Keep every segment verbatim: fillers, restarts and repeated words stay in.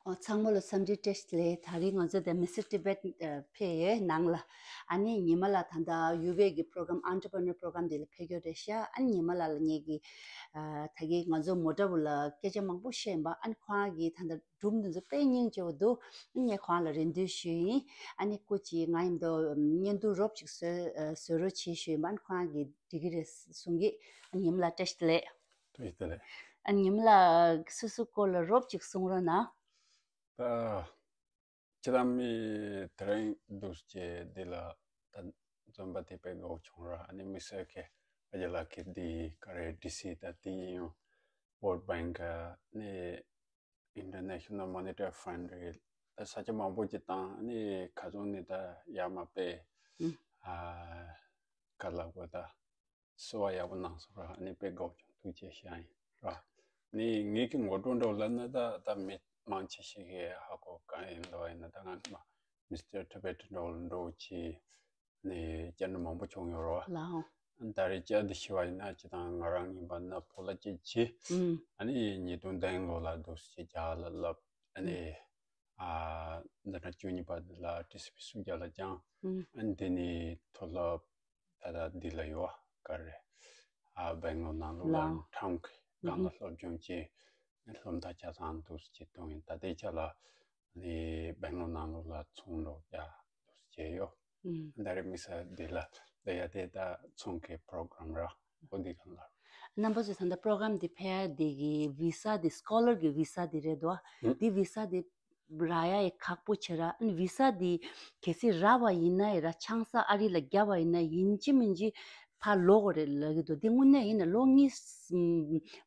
ཨོ། ཚང་མ་ལ་འཚམས་འདྲི་བཀྲ་ཤིས་བདེ་ལེགས། ད་རིང་ང་ཚོ་དེ་མི་སི་ཊི་བེཊ་ཕེབས་ཡོད་ནང་ལ། ཨ་ནི་ཉི་མ་ལགས་ད་ལྟ་ཡུ་ཝེ་གི་པྲོ་གྷ་རམ་ཨན་ཊར་པི་རི་ནར་པྲོ་གྷ་རམ་དེ་ལ་ཕེབས་ཡོད་རེད་ཤག་ཨ་ནི་ཉི་མ་ལགས་ལ་ངེད་ཀྱི་ཨ་ད་གི་ང་ཚོ་མོ་ཊ་བུ་ལ་སྐད་ཆ་མང་པོ་བཤད་ཡིན་པ། ཨ་ནི་ཁོང་གིས་ད་ལྟ་སྒྲུང་འདི་ཚོ་དཔེ་སྙིང་རྗེ་པོ་འདུག་ངས་ཁོང་ལ་རེ་འདུན་ཞུས་ཡིན། ཨ་ནི་སྐུ་མཁྱེན། ང་ཡིན་དུ་བརྙན་ཐུང་རོབ་ཅིག་བཟོ་བཟོ་རོགས་བྱེད་ཞུས་ཡིན་པ། ཨ་ནི་ཁོང་གིས་འགྲིག་གི་རེད་གསུང་གི། ཨ་ནི་ཉི་མ་ལགས་བཀྲ་ཤིས་བདེ་ལེགས། བཀྲ་ཤིས་བདེ་ལེགས། ཨ་ནི་ཉི་མ་ལགས་སོ་སོ་སྐོར་ལ་རོབ་ཅིག་གསུང་རོགས་གནང་། ད་ཁྱེད་རང་མི་དེ་རིང་འདུག་སེ་འདི་ལ་ད་འཛོམས་པ་དེ་དཔེ་དགའ་བོ་བྱུང་ར། ཨ་ནི་དམིགས་བསལ་གྱི་ཨ་ཅག་ལགས་ཀྱིས་འདི་ག་རེ་ཌི་སི་ད་དེ་ཡིན་ཡང་World Bank ནི་International Monetary Fund རེད། ད་ས་ཆ་མང་པོ་ཅིག་བཏང་། ཨ་ནི་ཁ་སང་ནི་ད་ཡར་མར་དཔེ་ཨ་ག་ལབ་དགོས་ད། བསུ་བ་ཡག་པོ་གནང་སོང་ར། ཨ་ནི་དཔེ་དགའ་བོ་བྱུང་། ཐུགས་རྗེ་ཆེ་ཞུ་ཡ་ཡིན་ར། ནི་ངེད་ཀྱི་ངོ་སྤྲོད་འདྲ་བོ་ལབ་ན་ད་ད་མི་མང་ཆེ་ཞིག་གིས་ཧ་གོ་ག་ཡིན་ལབ་པ་ཡིན་ན། ད་ང་མ་མི་སི་ཊར་ཊི་བེཊ་འདྲ་བོ་འདྲ་བོ་བྱས་ནི་སྐྱེལ་འདྲ་མང་པོ་བྱུང་ཡོད་ར། ལའོ། ཨ་ནི་ད་རེས་སྐྱེལ་འདི་ཞུ་བ་ཡིན་ན་སྤྱིར་བཏང་ང་རང་ཡིན་པ་ན་ཕོ་ལ་སྐྱེལ་བྱས། ཨུམ། ཨ་ནི་ཉིས་སྟོང་བདུན་ལོ་ལ་འདུག་སེ་རྒྱ་ལ་བསླབས། ཨ་ནི་ཨུམ། ཨ་འཛིན་གྲྭ་བཅུ་གཉིས་པ་འདི་ལ་ཊི་སི་ཝི་སུད་སི་ལ་སྦྱངས། ཨུམ། ཨ་ནི་དེ་ནས་མཐོ་སློབ་ད་ལྟ་འདི་ལ་ཡོད་ག་རེ། ཨ་སྦེང་ལོར་ནང་ལོགས་ལ། ལའོ། ཊའུན་གི་སྒང་ལ། ཨུམ། སློབ་སྦྱོང་བྱས། སློབ་མཐར་ཆ་ཚང་འདུག་སེ་བྱས་བཏང་ཡིན། ད་ལྟའི་ཆ་ལ་ནི་སྦེང་ལོར་ནང་ལོགས་ལ་ཚོང་འདྲ་བོ་རྒྱག་འདུག་སེ་བྱས་ཡོད། ཨུམ། ད་རེས་དམིགས་བསལ་འདི་ལ་ད་ཡ་དེ་ད་ཚོང་གི་པྲོ་གྷ་རམ་ར་འོ་འདི་སྒང་ལ། རྣམ་པ་ཚོས་ད་ལྟ་པྲོ་གྷ་རམ་འདི་ཕེབས་ཡ་འདི་གི་བི་ས་འདི་སི་ཀོ་ལར་གི་བི་ས་འདི་རེད་དོ། ཨུམ། འདི་བི་ས་འདི་རག་ཡ་ཡི་ཁག་པོ་ཆེ་ར། ཨ་ནི་བི་ས་འདི་གལ་སྲིད་རག་པ་ཡིན་ན་ཡི་ར་ཆང་ས་ཨ་རི་ལ་བརྒྱབ་པ་ཡིན་ན་ཡིན་གཅིག་མིན་གཅིག་ཕར་ལོག་དགོས་རེད་ལབ་ཀྱི་འདུག་འདི་དངོས་གནས་ཡིན་ན་ལོ་གཉིས་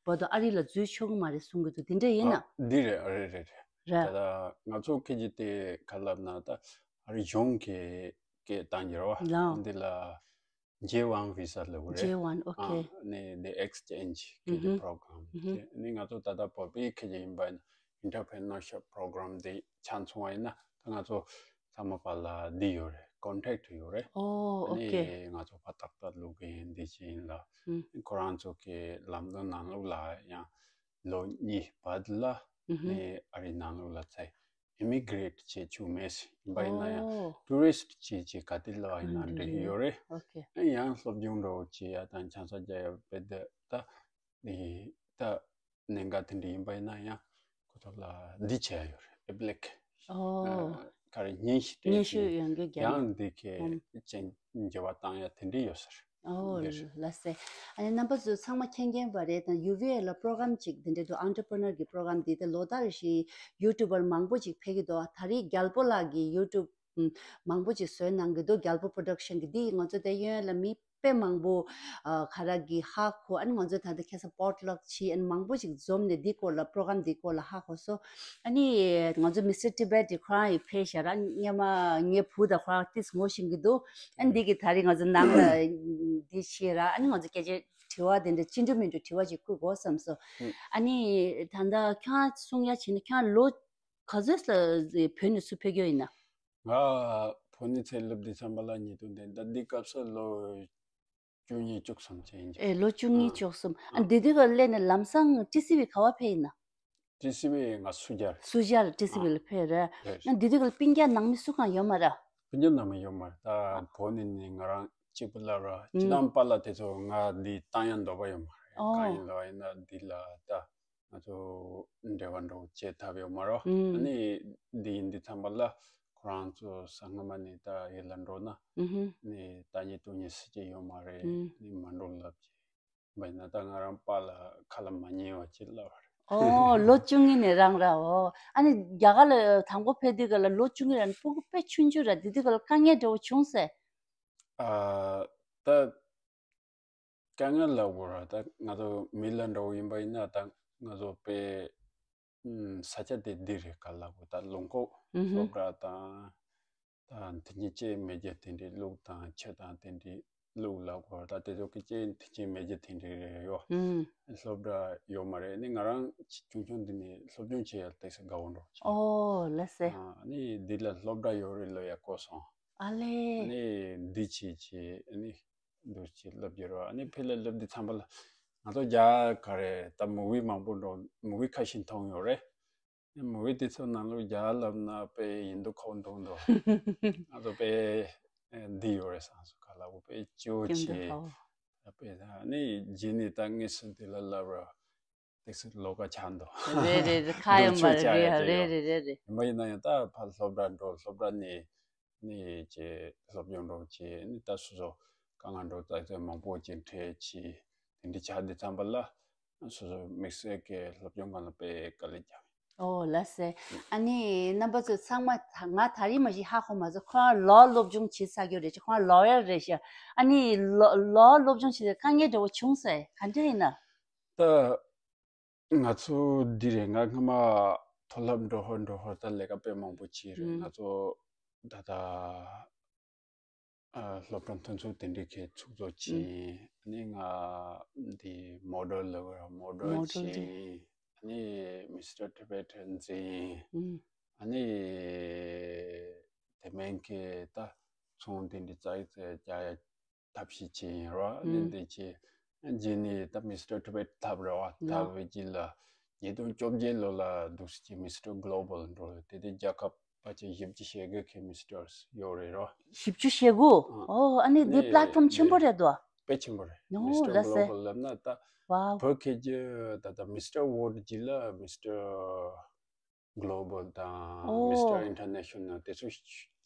བར་དུ་ཨ་རི་ལ་འཛུལ་ཆོག་གི་མ་རེད་གསུང་གི་འདུག་འདི་འདྲ་ཡིན་ན། ཨ་འདི་རེད། ཨ་རེད་རེད་རེད། རེད། ད་ལྟ་ང་ཚོ་ཁྱེད་ཀྱི་དེ་ག་ལབ་ན་ད་ཨ་རི་གཞུང་གི་སྐད་བཏང་གི་རེད་བ། ལའོ། འདི་ལ་ཇེ་ཝན་བི་ས་ལབ་རེད། ཇེ་ཝན། ཨོ་ཁེ། ཨ་ནི་འདི་ཨེག་སི་ཅེན་ཇི་གི་འདི། ཨུ་ཧུ། པྲོ་གྷ་རམ། ཨུ་ཧུ། དེ་ནི་ང་ཚོ་ད་ལྟ་བོད་པའི་ཁྱེད་ཀྱི་ཡིན་པ་ཡིན་ན་ཨིན་ཊར་པི་རི་ནར་ཤིབ་པྲོ་གྷ་རམ་འདི་ཆ་མཚུངས་པ་ཡིན་ན་ད་ང་ཚོ་ཚང་མ་བར་ལ་འདི་ཡོད་རེད། ཀོན་ཊེག་ཡོད་རེད། ཨོ། ཨོ་ཁེ། ནི་ང་ཚོ་ཕར་ཏག་ཏག་ལུག་གི་འདི་ཅི་ཡིན་ལ། ཨུ། ཁོ་རང་ཚོ་གི་ལམ་སྟོན་ནང་ལོགས་ལ་ཡང་ལོ་གཉིས་བར་ལ་ཨུ་ཧུ། ནི་ཨ་རི་ནང་ལོགས་ལ་ཚེ་ཨི་མི་གྷི་རེཊ་བྱེད་བཅུག་མེད། ཡིན་པ་ཡིན་ན་ཡང་ཨོ། ཊུ་རི་སི་ཊི་བྱེད་བྱེད་ག་དེ་ལ་ཡིན་ན་འགྲིག་གི་ཡོད་རེད། ཨོ་ཁེ། ཡང་སློབ་སྦྱོང་འདྲ་བོ་བྱེད་ཡ་དང་ཆང་ས་རྒྱག་ཡ་དཔེ་དེ་ད་ནི་ད་གནད་འགག་དེ་འདྲ་ཡིན་པ་ཡིན་ན་ཡང་ཁོ་ཚོ་ལ་འདི་བྱས་ཡོད་རེད། ཨེབ་ལི་ཀེ་ཤན། ཨོ། ག་རེ་སྙན་ཞུ་སྤྲད་སྙན་ཞུ་བྱས་ཡང་གི་རྒྱ་ཡང་འདི་ཁེ་ཨུམ། ཅན་འགྱུར་བ་བཏང་ཡ་དེ་འདྲ་ཡོད་ས་རེད། ཨོ། འདི་རེད། ལགས་སེ། ཨ་ནི་རྣམ་པ་ཚོ་ཚང་མ་མཁྱེན་མཁྱེན་པ་རེད། ད་ཡུ་ཝེ་ལ་པྲོ་གྷ་རམ་ཅིག་འདི་འདྲ་འདུག་ཨན་ཊར་པི་རི་ནར་གི་པྲོ་གྷ་རམ་འདི་ད་ལོ་ལྟར་བཞིན་ཡུ་ཊུ་བར་མང་པོ་ཅིག་ཕེབས་ཀྱི་འདུག་ད་རེས་རྒྱལ་པོ་ལགས་ཀྱིས་ཡུ་ཊུབ་ཨམ་མང་པོ་ཅིག་བཟོས་གནང་གི་འདུག་རྒྱལ་པོ་པྲོ་ཌག་ཤན་གྱིས། འདི་ང་ཚོ་ད་ཡོན་ལ་མི་དཔེ་མང་པོ་ཨ་ཁ་རག་གི་ཧ་གོ་ཨ་ནི་ང་ཚོ་ད་ལྟ་ཁ་སང་པོ་ཊི་ལོག་བྱས་ཨ་ནི་མང་པོ་ཅིག་འཛོམས་ནས་འདི་སྐོར་ལ་པྲོ་གྷ་རམ་འདི་སྐོར་ལ་ཧ་གོ་སོང་། ཨ་ནི་ང་ཚོ་མི་སི་ཊར་ཊི་བེཊ་འདི་ཁོ་རང་ཡི་ཕེབས་ཤག་ར། སྔོན་མ་ངའི་བུ་དང་ཁོ་རང་ཏིས་ངོ་ཤེས་ཀྱི་འདུག་ཨ་ནི་འདི་གི་ད་རེས་ང་ཚོ་ནང་ལ་འདི་བྱས་ར། ཨ་ནི་ང་ཚོ་སྐད་ཆ་དྲི་བ་དེ་འདྲ་ཅི་འདྲ་མི་འདྲ་དྲི་བ་ཅིག་བསྐུར་དགོས་བསམ་སོང་། ཨ་ནི་ད་ལྟ་ཁྱོད་གསུང་ཡ་བྱས་ན་ཁྱོད་ལོ་ག་ཚོད་ལ་བོད་ནས་ཚུར་ཕེབས་རྒྱུ་ཡིན་ན། ང་བོད་ནས་ཚུར་སླེབས་དུས་ཙམ་པ་ལ་ཉིས་སྟོང་དེ་ད་འདི་སྐབས་སུ་ལོ་བཅུ་གཉིས་བཅུ་གསུམ་ཅན་ཡིན་གྱི། ཨེ་ལོ་བཅུ་གཉིས་ཨ་བཅུ་གསུམ། ཨ་ཨ་འདི་དུས་ཀ་སླེབས་ནས་ལམ་སང་ཊི་སི་ཝི་ག་པར་ཕེབས་ཡིན་ན། ཊི་སི་ཝི་ང་སུ་ཇཱར། སུ་ཇཱར་ཊི་སི་ཝི་ལ་ཕེབས་རེད། རེད། ཨ་འདི་དུས་ཀ་ལ་སྤུན་ཀྱག་ནང་མི་སུ་གང་ཡོད་མ་རེད། སྤུན་ཀྱག་ནང་མི་ཡོད་མ་རེད། ད་བོད་ནས་ནི་ང་རང་གཅིག་པུ་སླེབས་ར། ཨུམ། སྤྱིར་བཏང་པཱ་ལགས་དེ་ཚོ་ང་འདི་བཏང་ཡ་འདོད་པ་ཡོད་མ་རེད། ཨོ། གང་ཡིན་ལབ་ཡིན་ན་འདི་ལ་ད་ང་ཚོ་འབྲེལ་བ་འདྲ་བོ་བྱེད་ཐབས་ཡོད་མ་རེད། ཨུམ། ཨ་ནི་འདི་ཡིན་དུས་ཙམ་པ་ལ་ཁོ་རང་ཚོ་སྔ་མ་ནས་ད་ཡིད་ལ་འགྲོ་ན་ཨུ་ཧུམ། ནི་ལྟ་ཉན་སྟོན་ཉན་སྲིད་ཀྱི་ཡོད་མ་རེད། ཨུམ། ནི་མ་འགྲོ་ལབ་ཀྱི། བྱས་ན་ད་ང་རང་པཱ་ལགས་ཁ་ལ་མ་ཉན་པ་ཅིག་ལབ་པ་རེད། ཨོ་ལོ་བཅུ་གཉིས་ནས་རང་ར། ཨོ་ཨ་ནི་རྒྱ་གར་ལ་དང་པོ་ཕེབས་དུས་ག་ལ་ལོ་བཅུ་གཉིས་ར། ཨ་ནི་སྤུ་གུ་དཔེ་ཆུང་ཆུང་ར། དེ་དུས་ག་ལ་དཀའ་ངལ་འདྲ་བོ་བྱུང་སྲིད། ཨ་ད་དཀའ་ངལ་ལབ་དགོས་ར། ད་ང་ཚོ་མི་ལ་འདྲ་བོ་ཡིན་པ་ཡིན་ན་ད་ང་ཚོ་དཔེ་ཨུམ། ས་ཆ་དེ་འདི་རེད་ག་ལབ་དགོས། ད་ལུང་ཁོག་ཨུ་ཧུམ། སློབ་གྲྭ་དང་ད་དེ་ཉིད་ཅེས་མེ་རྒྱལ་དེ་འདྲའི་ལུགས་དང་ཆུ་དང་དེ་འདྲའི་ལུགས་ལབ་དགོས། ད་དེ་ཚོ་གི་ཅེས་དེ་ཅེས་མེ་རྒྱལ་དེ་འདྲའི་རེད་ཡོད། ཨུམ། སློབ་གྲྭ་ཡོད་མ་རེད། ནི་ང་རང་ཆུང་ཆུང་འདི་ནས་སློབ་སྦྱོང་བྱེད་ཡ་ཏོག་ཙམ་དགའ་བོ་འགྲོ་བྱུང་། ཨོ་ལགས་སེ། ཨ་ནི་འདི་ལ་སློབ་གྲྭ་ཡོད་རེད་ལབ་ཡ་གོ་སོང་། ཨ་ལེ། ནི་འདི་བྱེད་ཀྱི་ནི་འདུག་ཅེས་ལབ་ཀྱི་རེད་བ། ནི་ཕི་ལ་ལབ་དུས་ཙམ་པ་ལ་ང་ཚོ་རྒྱ་ག་རེ་ད་མུ་བི་མང་པོ་འགྲོ་མུ་བི་ཁ་ཤས་མཐོང་ཡོད་རེད། ནི་མུ་བི་དེ་ཚོ་ནང་ལོགས་རྒྱ་ལབ་ན་དཔེ་ཡིན་མདོག་ཁ་པོ་མདོག་མདོག་ང་ཚོ་དཔེ་འདི་ཡོད་རེད་བསམ་སོང་། ག་ལ་བོ་དཔེ་སྐྱོ་ཆེ་དཔེ་ད་ནི་རྗེས་ནས་ད་དངོས་སུ་དེ་ལ་ལབ་ར། ཏེག་སི་ལོགས་ཀ་ཆགས་འདུག་རེད་རེད་རེད། ཁ་ཡོད་མ་རེད། རེད་རེད་རེད། ཡིན་པ་ཡིན་ན་ཡང་ད་ཕར་སློབ་གྲྭ་འགྲོ་སློབ་གྲྭ་ནས་ནས་ཀྱི་སློབ་སྦྱོང་འགྲོ་ཀྱི་ནི་ད་སོ་སོ་དཀའ་ངལ་འགྲོ་ཙག་ཙིག་མང་པོ་ཅིག་འཕྲད་ཀྱི་དེ་འདྲ་ཆགས་དུས་ཙམ་པ་ལ་སོ་སོ་དམིགས་བསལ་གྱི་སློབ་སྦྱོང་སྒང་ལ་དཔེ་དཀའ་ལས་རྒྱག་ཨོ་ལགས་སེ། ཨ་ནི་རྣམ་པ་ཚོ་ཚང་མ་ད་ང་ད་རེས་མ་གཞི་ཧ་གོ་མ་སོང་། ཁོ་རང་ལོ་སློབ་སྦྱོང་བྱེད་ཚར་རྒྱུ་རེད་ཅེ། ཁོ་རང་ལོ་ཡར་རེད་ཤག་ཨ་ནི་ལོ་ལོ་སློབ་སྦྱོང་བྱེད་དུས་དཀའ་ངལ་འདྲ་བོ་བྱུང་སོང་ཨེ། ག་འདྲ་ཡིན་ན། ད་ང་ཚོ་འདི་རེད། ང་སྔ་མ་མཐོ་སློབ་འགྲོ་ཧོར་འགྲོ་ཧོར་ད་ལས་ཀ་དཔེ་མང་པོ་བྱས་རེད། ང་ཚོ་ད་ལྟ་ཨ་སློབ་གྲྭ་མཐུན་ཚོགས་དེ་འདྲའི་གི་ཚུགས་གཙོ་བྱས། ཨ་ནི་ང་འདི་མོ་ཌལ་ལ་མོ་ཌལ་བྱས། ཨ་ནི་མི་སི་ཊར་ཊི་བེ་ཊི་འཛིན། ཨ་ནི་དེ་མིན་གི་ད་ཚོང་དེ་འདྲའི་རྩ་ཡིག་རྩ་རྒྱག་ཡ་ཐབས་ཤེས་བྱས་ཡིན་རོ། ཨ་ནི་འདི་བྱས་རྗེས་ནས་ད་མི་སི་ཊར་ཊི་བེ་ཊི་ཐོབ་རེད་བ། ཐོབ་པའི་རྗེས་ལ་ཉིས་སྟོང་བཅོ་བརྒྱད་ལོ་ལ་འདུག་སེ་ཅིག་མི་སི་ཊར་གྷི་ལོ་བལ་འགྲོ་རེད། དེ་དུས་རྒྱལ་ཁབ་ཕལ་ཆེར་བཞི་བཅུ་ཞེ་དགུ་གི་མི་སི་ཊར་ཡོད་རེད་རོ། བཞི་བཅུ་ཞེ་དགུ། ཨ་ཨོ་ཨ་ནི་འདི་ནི་པི་ལེ་ཊི་ཕོམ་ཆེན་པོ་རེད་དོ། དཔེ་ཆེན་པོ་རེད། ཨོ་མི་སི་ཊར་ལགས་གྷི་ལོ་སེ། བལ་ལབ་ན་ད་ཝའོ། བོད་ཁྱད་ཀྱི་ད་ད་མི་སི་ཊར་ཝོརལ་རྗེས་ལ་མི་སི་ཊར་གྷི་ལོ་བལ་དང་ཨོ། མི་སི་ཊར་ཨིན་ཊར་ནེ་ཤ་ནལ་དེ་ཚོ་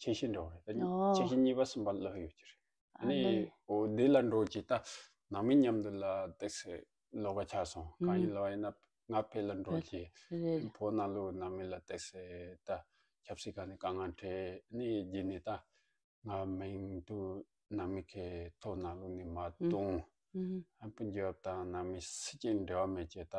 ཆེ་ཤོས་འདྲ་བོ་རེད། ད་ཨོ། ཆེ་ཤོས་གཉིས་པ་གསུམ་པ་ལོས་ཡོད་ཀྱི་རེད། ཨ་ཨ་ནི་ལེ། ཨོ་དེ་ལ་འགྲོ་ཀྱི་ད་ནང་མི་མཉམ་དུ་ལ་ཏེག་སེ་ལོགས་ཀ་ཆགས་སོང་། གང་ཡིན་ལབ་ཡིན་ན་ང་ཕེ་ལ་འགྲོ་རེད་ཀྱི་རེད། བོད་ནང་ལོགས་ནང་མི་ལ་ཏེག་སེ་ད་ཆབ་སྲིད་གང་ནས་དཀའ་ངལ་འཕྲད་ནི་རྗེས་ནས་ད་ང་མིང་དུ་ནང་མི་ཁའི་ཐོག་ནང་ལོགས་ནས་མ་གཏོང་། ཨ་སྤུན་རྒྱབ་དང་ནང་མི་སུ་གཅིག་འབྲེལ་བ་མེད་ཀྱི་ད།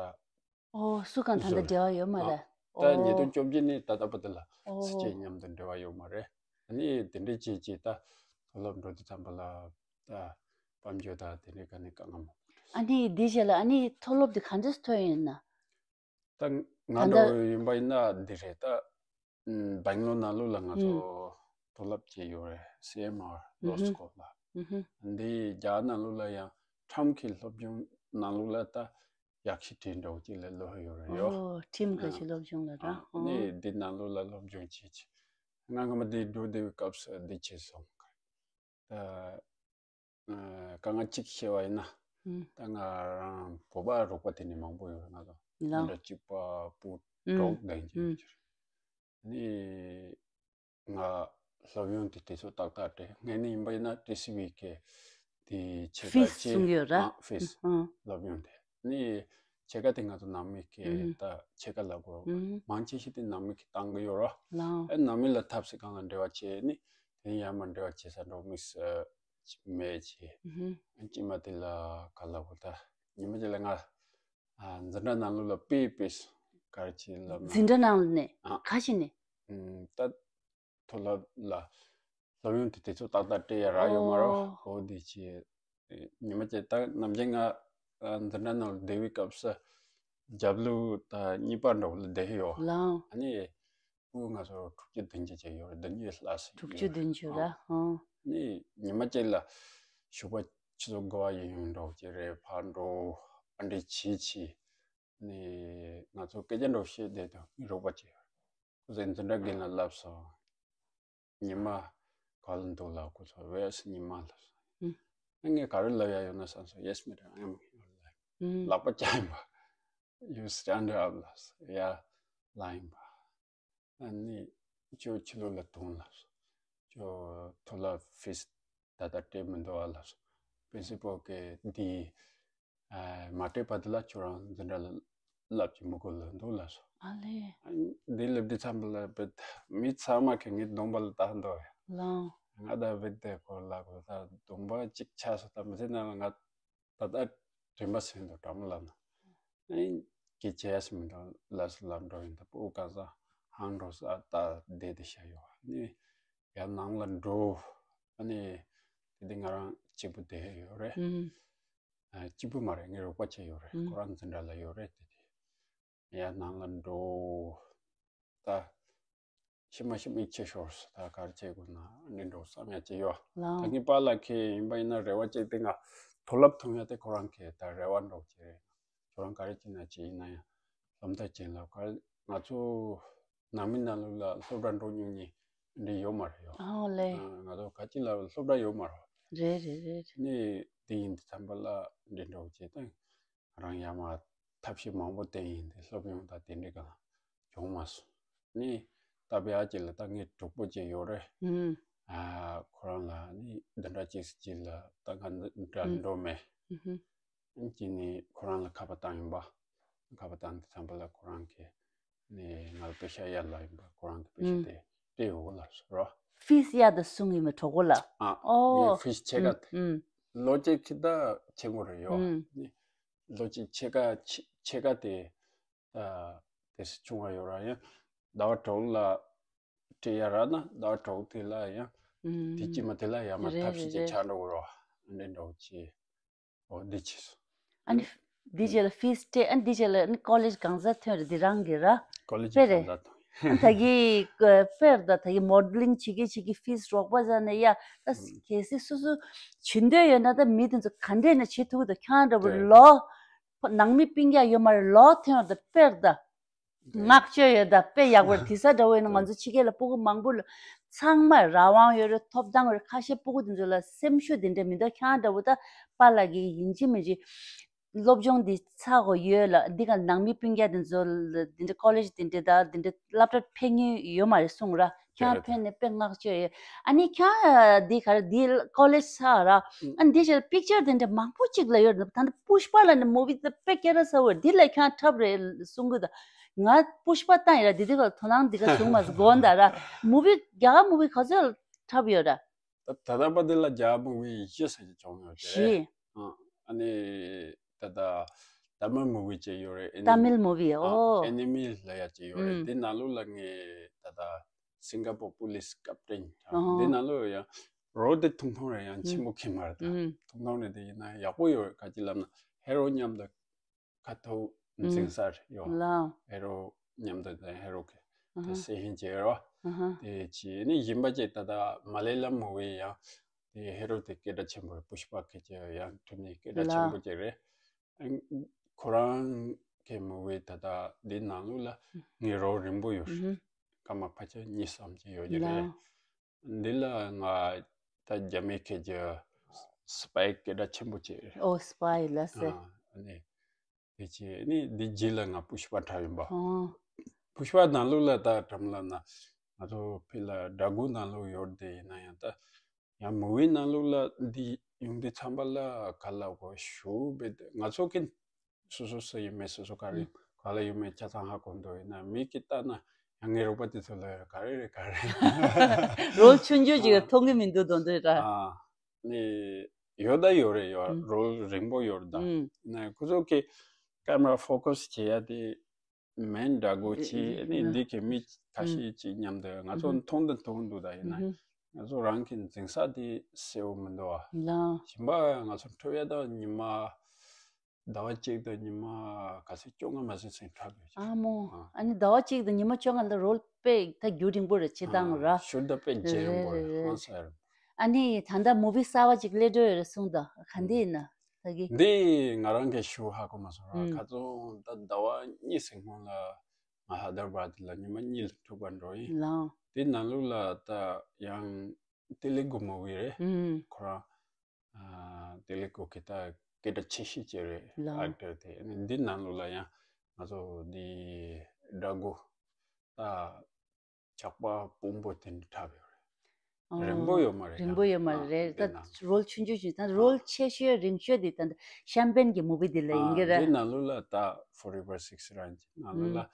ཨོ་སུ་གང་ད་ལྟ་འབྲེལ་བ་ཡོད་མ་རེད། ད་ཉིས་སྟོང་བཅོ་བརྒྱད་ནས་ད་ལྟ་བར་དུ་ལ་སུ་གཅིག་མཉམ་དུ་འབྲེལ་བ་ཡོད་མ་རེད། ཨ་ནི་དེ་འདྲའི་ཅིག་ཅིག་ད་མཐོ་སློབ་འགྲོ་དུས་ཙམ་པ་ལ་ད་དཔལ་འབྱོར་ད་དེ་འདྲའི་ག་ནས་དཀའ་ངལ་མང་པོ་འཕྲད། ཨ་ནི་འདི་རྗེས་ལ་ཨ་ནི་མཐོ་སློབ་འདི་ག་འདྲས་ཐོན་ཡིན་ན། ད་ང་ད་ལྟ་འགྲོ་ཡིན་པ་ཡིན་ན་འདི་རེད་ད། ཨམ་སྦེང་ལོར་ནང་ལོགས་ལ་ང་ཚོ་ཨུམ་མཐོ་སློབ་ཅིག་ཡོད་རེད། སི་ཨེམ་ཨར་ལོ་ཨུམ་སི་ཀོལ་ལ། ཨུམ་འདི་རྒྱ་ནང་ལོགས་ལ་ཡང་ཁྲམ་གྱི་སློབ་སྦྱོང་ནང་ལོགས་ལ་ད་ཡག་ཤོས་གྲས་འདྲ་བོ་ཅིག་ལ་སླེབས་ཡོད་རེད་ཡོ། ཨོ་ཁྲིམས་ཁ་ཨ་ཤས་སློབ་སྦྱོང་ལ་ར། ཨ་ཨོ་ནི་འདི་ནང་ལོགས་ལ་སློབ་སྦྱོང་བྱེད་ཀྱི། ང་སྔ་མ་འདི་འགྲོ་བསྡད་པའི་སྐབས་སུ་འདི་བྱས་སོང་། ད་ཨ་དཀའ་ངལ་གཅིག་བཤད་པ་ཡིན་ན། ཨུམ། ད་ང་རང་བོད་པ་རོགས་པ་དེ་ནས་མང་པོ་ཡོད་རེད། ང་ཚོ་ལ་འདྲ་གཅིག་པ་སྤུ་ཨུམ་གྲོགས་ལྡན་གྱི་ཨུམ་ཡོད་ཀྱི་རེད། ནི་ང་སློབ་ཡོན་དེ་དེ་ཚོ་ཏག་ཏག་སྤྲད། ངས་ནི་ཡིན་པ་ཡིན་ན་ཊི་སི་ཝི་གི་དེ་ཕྱེད་ཀ་ཕིས་ཅིག་གསུང་གི་ཡོད་ར། ཨ་ཕིས་ཨུམ་སློབ་ཡོན་དེ་ནི་ཕྱེད་ཀ་དེ་ང་ཚོ་ནང་མི་གི་ཨུམ་ད་ཕྱེད་ཀ་ལ་གོ་ཨུམ་མང་ཆེ་ཤོས་དེ་ནང་མི་གི་བཏང་གི་ཡོད་ར། ལའོ། ཨེ་ནང་མི་ལ་ཐབས་ཤེས་གང་ལ་འབྲེལ་བ་བྱས་ནི་དེ་ཡར་མར་འབྲེལ་བ་བྱེད་ས་འགྲོ་དམིགས་བསལ་མེད་ཅེས། ཨུམ་ཅི་མ་དེ་ལ་ག་ལ་བོ་ད་ཉི་མ་ཅིག་ལ་ང་ཨ་འཛིན་གྲྭ་ནང་ལོགས་ལ་པེ་པེས་ག་རེ་བྱེད་ལབ་ན། འཛིན་གྲྭ་ནང་ནས་ཨ་ག་ཞིག་ནས། ཨུམ་ད་མཐོ་སློབ་ལ་སློབ་ཡོན་དེ་དེ་ཚོ་ཏག་ཏག་སྤྲད་ཡ་རག་ཡོད་མ་རེད། ཨོ་ཨོ་དེ་ཅི་ཉི་མ་ཅིག་ད་ནམ་རྒྱུན་ང་ཨ་འཛིན་གྲྭ་ནང་ལ་བསྡད་པའི་སྐབས་སུ་རྒྱབ་ལོགས་ད་གཉིས་པ་འདྲ་བོ་ལ་བསྡད་ཡོད། ལའང་། ཨ་ནི་སྤུ་ང་ཚོ་དྲུག་ཅུ་བདུན་ཅུ་ཅིག་ཡོད་རེད། བདུན་ཅུ་ལྷག་ཙམ་དྲུག་ཅུ་ཡོད་རེད། བདུན་ཅུ་ར། ཨང་། ཨང་། ནི་ཉི་མ་གཅིག་ལ་ཞོགས་པ་ཆུ་ཚོད་དགུ་པ་ཡིན་ཡང་འདྲ་བོ་ཅིག་རེད། ཕར་འགྲོ་ཨ་འདྲས་བྱེད་བྱེད། ནི་ང་ཚོ་སྐད་ཆ་འདྲ་བོ་བཤད་བསྡད་དུས་ངའི་རོགས་པ་ཅིག་ཡོད་རེད། ཁོ་ཚོས་འཛིན་གྲྭ་རྒན་ལ་ལབ་སོང་། ཉི་མ་ག་ལ་འདུག་ལབ། ཁོ་ཚོ་Where's ཉི་མ་ལབ་སོང་། ཨང་། ངས་ག་རེ་ལབ་ཡ་ཡོད་ན་བསམ་སོང་། Yes madam, I am here ལབ། ཨང་། ལག་པ་བརྐྱངས་པ། You stand up ལབ་སོང་། Yeah, lying པ། ཨ་ནི་ཁྱོད་ཕྱི་ལོགས་ལ་ཐོན་ལབ་སོང་། ཁྱོད་མཐོ་སློབ་ཕིས་ད་ལྟ་སྤྲད་མི་འདུག་ཨ་ལབ་སོང་། པི་རིན་སི་པལ་གིས་འདི་ཨ་མ་སྤྲད་བར་དུ་ལ་ཁྱོད་རང་འཛིན་གྲྭ་ལ་ལབ་ཀྱི་མི་དགོས་ལབ་འདུག་ལབ་སོང་། ཨ་ལེ། ཨ་འདི་ལབ་དུས་ཙམ་པ་ལ་བེད་མི་ཚང་མ་གིས་ངའི་གདོང་པ་ལ་བལྟ་འདུག་ཡ། ལའང་། ང་ད་བེད་དེ་ཁོ་ལ་ཁོ་ད་གདོང་པ་གཅིག་ཆགས་སོང་། ད་མི་ཚེ་ནང་ལ་ང་ད་ལྟ་དྲན་པ་ཟིན་འདུག་དྲང་མོ་ལབ་ན། ཨེ་སྐད་ཆ་ཡ་སི་མི་འདུག་ལབ་སོང་ལབ་འགྲོ་ཡིན། ད་སྤུ་གུ་གང་ས་ཧང་འགྲོ་ས་ད་བསྡད་དེ་བཞག་ཡོད། ཨ་ནི་ཡར་ནང་ལ་འགྲོ། ཨ་ནི་དེ་དུས་ང་རང་གཅིག་པུ་བསྡད་ཡོད་རེད། ཨུམ། ཨ་གཅིག་པུ་མ་རེད། ངའི་རོགས་པ་ཅིག་ཡོད་རེད། ཨུམ། ཁོ་རང་འཛིན་གྲྭ་ལ་ཡོད་རེད། དེ་དུས་ཡར་ནང་ལ་འགྲོ། ད་ ཤི་མ་ཤི་མིག་ཆེ་ཤོར་སོང་། ད་ག་རེ་བྱེད་དགོས་ན་འདི་འདྲ་བསམ་ཡ་ཅིག་ཡོད། ལགས། ད་ངའི་པཱ་ལགས་ཁྱེད་ཡིན་པ་ཡིན་ན་རེ་བ་ཅིག་དེ་ང་མཐོ་སློབ་ཐོན་ཡ་དེ་ཁོ་རང་གི་ད་རེ་བ་འདྲ་བོ་ཅིག་རེད། ཁྱོད་རང་ག་རེ་བྱེད་ན་བྱེད། ཡིན་ན་ཡང་སློབ་མཐར་ཕྱིན་ལ་ག་ང་ཚོ་ནང་མི་ནང་ལོགས་ལ་སློབ་གྲྭ་འགྲོ་མྱོང་མཁན་འདི་ཡོད་མ་རེད་ཡོད། ཨོ་ལེ། ང་ཚོ་ག་ཅིག་ལ་སློབ་གྲྭ་ཡོད་མ་རེད། རེད་རེད་རེད། ནི་དེ་ཡིན་དུས་ཙམ་པ་ལ་འདི་འདྲ་བོ་བྱེད་དང་། ང་རང་ཡར་མར་ཐབས་ཤེས་མང་པོ་བསྟེན་ཡིན་དེ་སློབ་ཡོན་དང་དེ་འདྲའི་གང་བྱུང་མ་སོང་། ནི་ད་བེ་ཨ་ཅེ་ལ་ད་ངའི་གྲོགས་པོ་ཅིག་ཡོད་རེད། ཨ་ཁོ་རང་ལ་ནི་འདི་འདྲ་ཅིག་ཅིག་ལ་ད་ང་འདི་འདྲ་འགྲོ་མེད། ཅིག་ནི་ཁོ་རང་ལ་ཁ་པར་བཏང་ཡིན་པ། ཁ་པར་བཏང་དུས་ཙམ་པ་ལ་ཁོ་རང་གིས་ནི་ང་ལ་པེ་ཤ་གཡར་ལབ་ཡིན་པ། ཁོ་རང་གིས་པེ་ཤ་དེ་སྤྲད་ཡོད་ལབ་སོང་རོ། ཧྥིས་གཡར་དུ་སོང་ཡིན་མོད་གྲོགས་པོ་ལ། ཨ་ཨོ། ངའི་ཧྥིས་ཕྱེད་ཀ་དེ། ལོ་གཅིག་གི་ད་ཆེན་པོ་རེད་ཡོད། ནི་ལོ་གཅིག་ཕྱེད་ཀ་ཕྱེད་ཀ་དེ་ད་དེ་སུ་ཆུང་བ་ཡོད་ར། ཡང་ཟླ་བ་དྲུག་ལ་སྤྲད་ཡ་ར་ན་ཟླ་བ་དྲུག་དེ་ལ་ཡང་དེ་དཀྱིལ་མ་དེ་ལ་ཡར་མར་རེད་ཐབས་ཤེས་རེད་ཅིག་རེད། ཆགས་འགྲོ་གི་རོ། འདི་འདྲ་བོ་ཅིག་ཨོ་འདི་བྱས་སོང་། ཨ་ནི་འདི་རྗེས་ལ་ཧྥིས་སྤྲད། ཨ་ནི་འདི་རྗེས་ལ་ཨ་ནི་ཀོ་ལེཇ་གང་ཟག་ཐོན་རེད། འདི་རང་གི་ར། ཀོ་ལེཇ་དཔེ་རེད། གང་ཟག་ཐོན། ཨ་ནི་ད་གི་དཔེར་ད་ད་གི་མོ་ཌེ་ལིང་བྱེད་ཀྱི་བྱེད་ཀྱི་ཧྥིས་རོགས་པ་ཟ་ནས་ཡ་ད་གལ་སྲིད་སོ་སོ་བྱེད་འདོད་ཡོད་ན་ད་མི་དེ་ཚོ་ག་འདྲས་ནས་བྱེད་ཐུབ་ཀྱི་འདུག་ཁྱང་འདྲ་བོ་དེ་ལོ་ནང་མི་སྤུན་ཀྱག་ཡོད་མ་རེད། ལོ་ཐོན་ད་དཔེར་ད། བསྔགས་བརྗོད་ཡོད་ད། དཔེ་ཡག་པོ་རེད། དེ་ས་འདྲ་བོ་ཡིན་ན་ང་ཚོ་ཕྱི་རྒྱལ་ལ་སྤུ་གུ་མང་པོ་ལ་ཚང་མར་རང་དབང་ཡོད་རེད། ཐོབ་ཐང་ཡོད་རེད། ཁ་ཤས་སྤུ་གུ་དེ་ཚོ་ལ་སེམས་ཤུགས་དེ་འདྲ་མི་འདུག་ཁྱང་འདྲ་བོ་ད་པཱ་ལགས་ཀྱིས་ཡིན་གཅིག་མིན་གཅིག་སློབ་སྦྱོང་འདི་ཚར་དགོས་ཡོད་ལ། འདི་ག་ནང་མི་སྤུན་ཀྱག་དེ་ཚོ་ལ་དེ་འདྲ་ཀོ་ལེཇ་དེ་འདྲ་ད་དེ་འདྲ་སློབ་གྲྭར་ཕེབས་མྱོང་ཡོད་མ་རེད་གསུངས་ར། ཁྱང་ཕེབས་ནས་དཔེ་བསྔགས་བརྗོད་ཡོད། ཨ་ནི་ཁྱང་འདི་ག་རེ་འདི་ཀོ་ལེཇ་ཚར་ར། ཨ་ནི་འདི་ཕྱིར་པིག་ཅར་དེ་འདྲ་མང་པོ་ཅིག་ལ་ཡོད་རེད། ད་ལྟ་པུཤ་པ་ལ་ནི་མུ་བི་དེ་དཔེ་སྐད་གྲགས་ཚ་བོ་རེད། འདི་ལ་ཁྱང་འཁྲབ་རེད་གསུང་གི་འདུག་ང་པུཤ་པ་བཏང་ཡིན་ར། འདི་དེ་ག་དོ་སྣང་འདི་ག་བྱུང་མ་སོང་དགོངས་དག་ར། མུ་བི་རྒྱ་གར་མུ་བི་ག་ཚོད་འཁྲབ་ཡོད་ར། ད་ད་ལྟ་བར་དེ་ལ་རྒྱ་མུ་བི་བཞི་ཟེར་གྱི་བྱུང་ཡོད་རེད། བཞི། ཨ་ཨ་ནི་ད་ལྟ་ཏཱ་མིལ་མུ་བི་ཅིག་ཡོད་རེད། ཏཱ་མིལ་མུ་བི། ཨ་ཨོ། ཨེ་ནི་མི་ལབ་ཡ་ཅིག་ཡོད་རེད། ཨུམ། དེ་ནང་ལོགས་ལ་ངས་ད་ལྟ་སིང་ག་པོར་པུ་ལིས་ཀེབ་ཊེན། ཨོ། དེ་ནང་ལོགས་ཡང་རོལ་དེ་ཐུང་ཐུང་རེད། ཡང་ཆེན་པོ་ཁེལ་མ་རེད་ད། ཨུམ། ཐུང་ཐུང་རེད། དེ་ཡིན་ན་ཡག་པོ་ཡོད་རེད། ག་ཅི་ལབ་ན་ཧེ་རོ་མཉམ་དུ་ཁ་ཐུག་འཛིང་ས་རེད་ཡོད། ལགས། ཧེ་རོ་མཉམ་དུ་དང་ཧེ་རོ་གི་ཨ་དེ་ཧ། སྲི་ཤིང་བྱེད་རོ། ཨ་ཧ། དེ་བྱས་ནས་གཞན་པ་ཅིག་ད་ལྟ་མ་ལེ་ལམ་མུ་བི་ཡང་དེ་ཧེ་རོ་དེ་སྐད་གྲགས་ཆེན་པོ་རེད། པུཤ་པ་སྐད་ཆ་ཡང་ཐུབ་ནས་སྐད་གྲགས་ཆེན་པོ་ལགས། ཅིག་རེད། ཨ་ཁོ་རང་གི་མུ་བི་ད་ལྟ་འདི་ནང་ལོགས་ལ་ངའི་རོལ་རིང་པོ་ཡོད་རེད། ཨ་ཧ། སྐར་མ་ཕལ་ཆེར་གཉིས་ཙམ་ཅིག་ཡོད་ཀྱི་རེད། ལགས། འདི་ལ་ང་ད་རྒྱ་མི་སྐད་ཀྱི་སི་པའི་སྐད་གྲགས་ཆེན་པོ་ཅིག་རེད། ཨོ་སི་པའི་ལ་ཟེར། ཨ་ནི་དེ་བྱས་ནི་འདི་རྗེས་ལ་ང་པུཤ་པ་འཁྲབ་ཡིན་པ། ཨོ། པུཤ་པ་ནང་ལོགས་ལ་ད་དྲང་ལབ་ན་ང་ཚོ་ཕི་ལ་སྦྲ་གུར་ནང་ལོགས་ཡོད་དེ་ཡིན་ན་ཡང་ད་ཡང་མུ་བི་ནང་ལོགས་ལ་འདི་ཡོང་དུས་ཙམ་པ་ལ་ག་ལ་གོ་ཞུ་བེད་ང་ཚོ་གི་སོ་སོ་སུ་ཡིན་མིན་སོ་སོ་ག་རེ་ཨུམ། ག་ལ་ཡོད་མེད་ཆ་ཚང་ཧ་གོ་འདུག་ཡིན་ན་མི་གིས་ལྟ་ན་ཡང་ངའི་རོགས་པ་དེ་ཚོ་ལ་ག་རེ་རེད་ག་རེ་རོལ་ཆུང་ཆུང་ཅིག་ཨ། མཐོང་གི་མི་འདུག་དོན་དུ་ར། ཨ་ནི་ཡོད་ད་ཡོད་རེད་ཡོད། ཨུམ། རོལ་རིང་པོ་ཡོད་ད། ཨུམ། ཡིན་ན་ཁོ་ཚོ་གི་ཀེ་མ་ར་ཕོ་ཀ་སི་བྱེད་ཡ་དེ་མེན་སྦྲ་གུར་ཅིག་ཨ་ནི་ཨ། འདི་གི་མི་ཁ་ཤས་ཅིག་མཉམ་དུ་ང་ཚོ་ཨུམ། མཐོང་དང་མཐོང་འདུག་ད་ཡིན་ན་ཨུམ། ང་ཚོ་རང་གི་འཛིང་ས་དེ་གསལ་བོ་མི་འདུག་ཨ། ལགས། གཞན་པ་ང་ཚོ་འཁྲབ་ཡ་ད་ཉི་མ་ཟླ་བ་གཅིག་དང་ཉི་མ་ག་ཚོད་བཅོ་ལྔ་མ་ཟིན་ཟིན་འཁྲབ་ཡོད་ཅིག་ཨ་མོ། ཨ། ཨ་ནི་ཟླ་བ་གཅིག་དང་ཉི་མ་བཅོ་ལྔ་ལ་རོལ་དཔེ་ད་རྒྱུ་རིང་པོ་རེད་བྱེད་སྟངས་ར། ཨ་ཤུལ་ད་དཔེ་རྗེས་རིང་པོ་རེད། རེད་རེད། ཧང་སང་རེད། ཨ་ནི་ད་ལྟ་མུ་བི་གསར་བ་ཅིག་སླེབས་འགྲོ་ཡོད་རེད་གསུངས་ད། ག་འདི་ཡིན་ན་ད་གི་འདི་ང་རང་གི་ཞུ་ཧ་གོ་མ་སོང་ར། ཨུམ། ཁ་ཚོན་ད་ཟླ་བ་གཉིས་ཟིན་གོང་ལ་ང་ཧ་དར་བར་དི་ལ་ཉི་མ་གཉིས་ལ་འཁྲབ་པར་འགྲོ་ཡིན། ལགས། དེ་ནང་ལོགས་ལ་ད་ཡང་ཏེ་ལེ་གུ་མུ་བི་རེད། ཨུམ། ཁོ་རང་ཨ་དེ་ལས་ཁོ་གི་ད་སྐད་གྲགས་ཆེ་ཤོས་ཅིག་རེད། ལགས། ཨེག་ཊར་དེ་ནི་འདི་ནང་ལོགས་ལ་ཡང་ང་ཚོ་འདི་སྦྲ་གུར་ད་ཇག་པ་དཔོན་པོ་དེ་འདྲ་འཁྲབ་ཡོད་རེད། ཨོ། རིང་པོ་ཡོད་མ་རེད། རིང་པོ་ཡོད་མ་རེད། ཨ་རེད། འདི་ད་ནང་རོལ་ཆུང་ཆུང་ཞིག་ད་ཨ་རོལ་ཆེ་ཤོས་རིང་ཤོས་དེ་ད་ཤམ་པེན་གྱི་མུ་བི་དེ་ལ་ཡིན་གྱི་རེད། འདི་ནང་ལོགས་ལ་ད་ཕོ་རི་ཝར་སིག་སི་རན་ཅི་ནང་ལོགས་ལ་ཨུམ།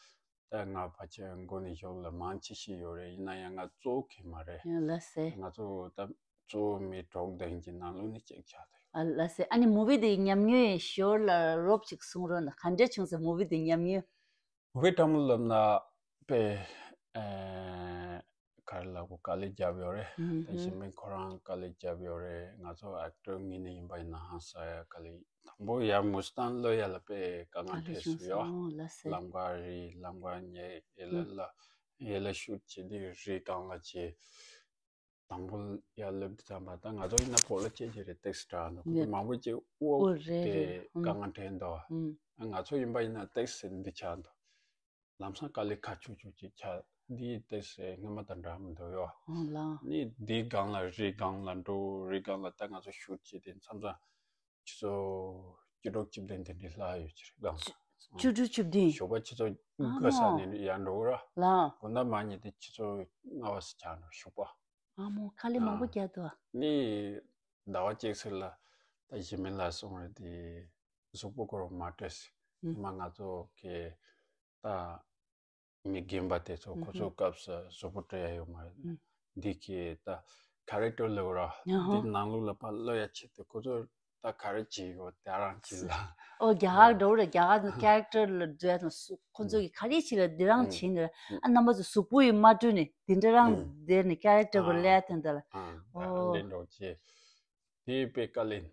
ད་ང་ཕལ་ཆེར་མགོ་ནས་གཞུག་ལ་མང་ཆེ་ཤོས་ཡོད་རེད། ཡིན་ན་ཡང་ང་གཙོ་བོ་གི་མ་རེད། ཡང་ལགས་སེ། ང་ཚོ་ད་གཙོ་བོ་མི་གྲོགས་དན་གྱི་ནང་ལོགས་ནས་གཅིག་ཆགས་ཏེ། ཨ་ལགས་སེ། ཨ་ནི་མུ་བི་དེའི་ཉམས་མྱོང་ཞོར་ལ་རོབ་ཅིག་གསུང་རོགས་གནང་། ག་འདྲས་བྱུང་སོང་མུ་བི་དེའི་ཉམས་མྱོང་། མུ་བི་ཕྲ་མོ་ལབ་ན་དཔེ་ཨེ་ག་རེ་ལབ་དགོས། དཀའ་ལས་བརྒྱབ་ཡོད་རེད། ཨུམ་ད་ཧུམ། གཞན་མི་ཁོ་རང་དཀའ་ལས་བརྒྱབ་ཡོད་རེད། ང་ཚོ་ཨེག་ཊར་ངོས་ནས་ཡིན་པ་ཡིན་ན་ཧང་སང་ཡ་དཀའ་ལས། དང་པོ་ཡར་མུ་སི་ཊན་གློད་ཡ་ལ་དཔེ་དཀའ་ངལ་འཕྲད་སོང་ཡོད། ཨོ་ལགས་སེ། ལམ་ཁ་རིལ། ལམ་ཁ་ཉེ་ཡེ་ལ་ཨུམ། ལ་ ཡ་ལ་ཤུཊ་བྱས་དེ་རི་སྒང་ལ་བྱས། དང་པོ་ཡར་སླེབས་དུས་ཙམ་པ་ད་ང་ཚོ་ཡིན་ན་བོད་ལ་སྐད་ཆ་རེ་ཏོག་ཙམ་འདྲ་འདུག་ཁོ་ཚོ་ཡ། མང་པོ་ཅིག་ཨོ་ཨོ་རེད་དེ་རེད། ཨུམ། དཀའ་ངལ་འཕྲད་འདུག་ཨུམ། ང་ཚོ་ཡིན་པ་ཡིན་ན་ཏོག་ཙམ་འདི་ཆགས་འདུག་ལམ་སང་དཀའ་ལས་ཁག་ཆུང་ཆུང་ཅིག་ཆགས། འདི་ཏོག་ཙམ་སྔོན་མ་དང་འདྲ་མི་འདུག་ཡོ། ཨོ་ལགས། ནི་འདི་སྒང་ལ་རི་སྒང་ལ་འགྲོ། རི་སྒང་ལ་ད་ང་ཚོ་ཤུཊ་བྱས་དེ་མཚམས་མཚམས་ཆུ་ཚོད་བཅུ་དྲུག་བཅུ་བདུན་དེ་འདྲའི་ལྷག་ཡོད་ཀྱི་རེད་སྒང་། བཅུ་དྲུག་བཅུ་བདུན། ཞོགས་པ་ཆུ་ཚོད་དགུ་ས་ནས་ཡར་འགྲོ་ར། ལགས། དགོང་དག་མ་ཉལ་དེ་ཆུ་ཚོད་ལྔ་པ་ས་ཆགས་འགྲོ་ཞོགས་པ། ཨ་མོ་དཀའ་ལས་མང་པོ་རྒྱག་འདུག་ནི་ཟླ་བ་གཅིག་ཙམ་ལ་ད་ཞི་མི་ལ་སོང་རེད་དེ་གཟུགས་པོ་ཁོ་རང་མ་སྤྲད་ཟེར། ཨུམ། མ་ང་ཚོ་གི་ད་མི་རྒན་པ་དེ་ཚོ་ཁོ་ཚོ་ཨུམ་སྐབས་སུ་གཟུགས་པོ་སྤྲད་ཡ་ཡོད་མ་རེད། ཨུམ། འདི་གི་ད་ཁ་རེག་ཊར་ལབ་ར། ཡ་ཧོ། འདི་ནང་ལོགས་ལ་ཕར་སློབ་ཡ་ཆེད་དུ་ཁོ་ཚོ་ད་ག་རེ་བྱེད་ཡོད་དེ་རང་བྱེད་ལ། ཨོ་རྒྱ་གར་འགྲོ་རེད། རྒྱ་གར་ནང་ཁ་རེག་ཊར་ལ་འགྲོ་ཡ་དང་སུ་ཁོ་ཚོ་གི་ག་རེ་བྱེད་ལ་འདི་རང་བྱེད་ནི་རེད། ཨ་རྣམ་པ་ཚོ་གཟུགས་པོ་ཡི་མ་སྤྲུལ་ནས་འདི་འདྲ་རང་བསྡད་ནས་ཁ་རེག་ཊར་གོ་ལས་ཡ་དེ་འདྲ་ལ། ཨོ་འདི་འགྲོ་ཆེ། དེ་དཔེ་དཀའ་ལས།